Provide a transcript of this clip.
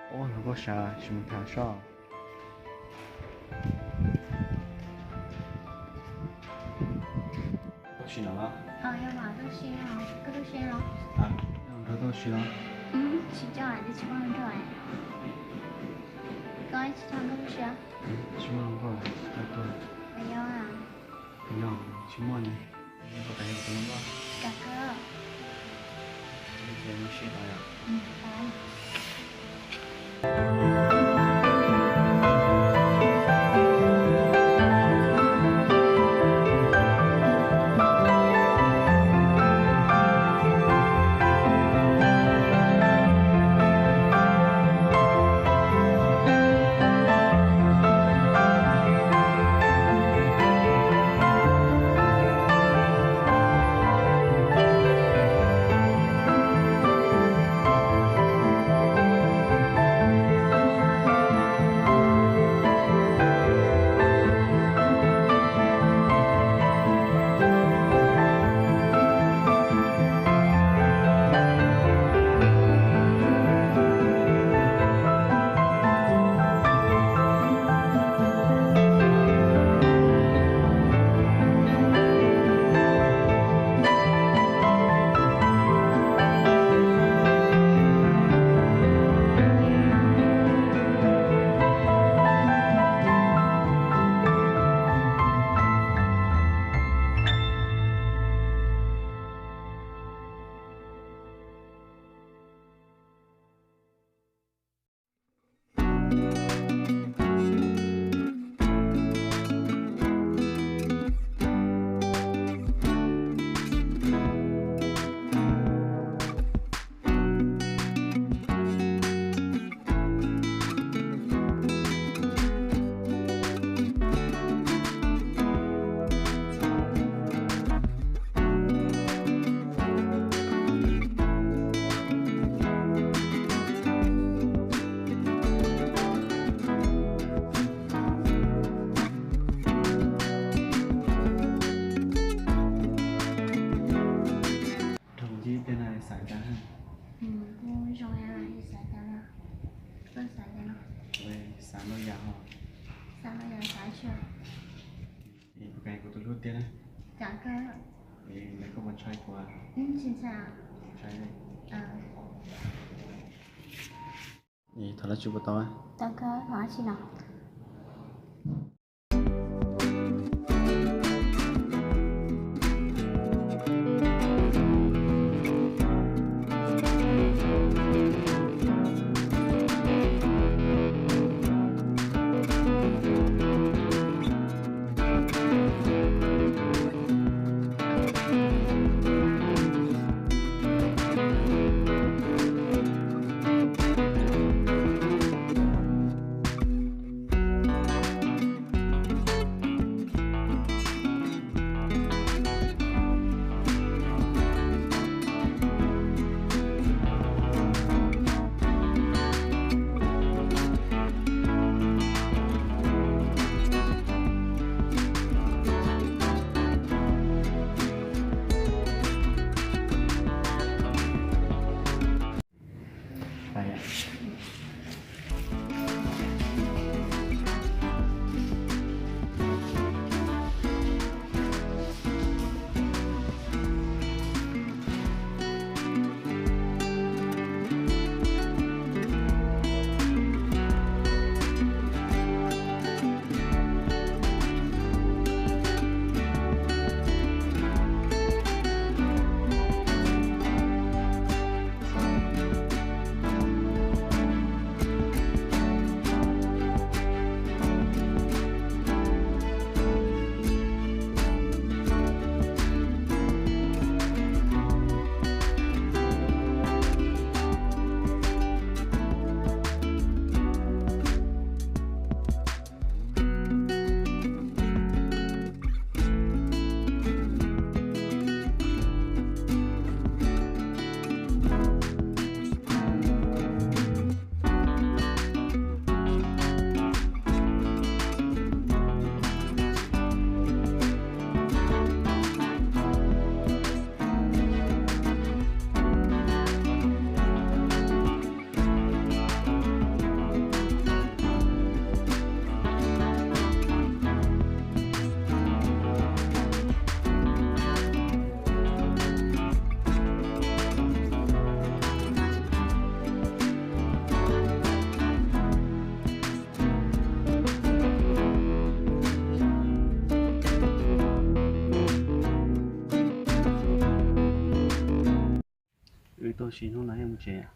Ua, nrog koj sab tsis mus tham sob. Koj tsis no los? Koj nrog koj sib los? Tsis muaj hluas nkauj, koj tuaj. Yog, tsis muaj ne. Koj tas yog kuv tus hluas nkauj. Ces mus sib los yom. Nrog kuv ncig ib pliag no xav cas? Kuj zoo, xav cas los koj xav cas no? Xav loj yam os. Xav loj yam, xav tsis. Es kuv kheev kuv tus hlub tiag na. Cas koj, es koj puas ntshai kuv? Tsis ntshai. Ntshai li. Es thov dab tsi puas tau? Tau, koj thov dab tsi no? Tuaj sim hnub no yeej mus tsev.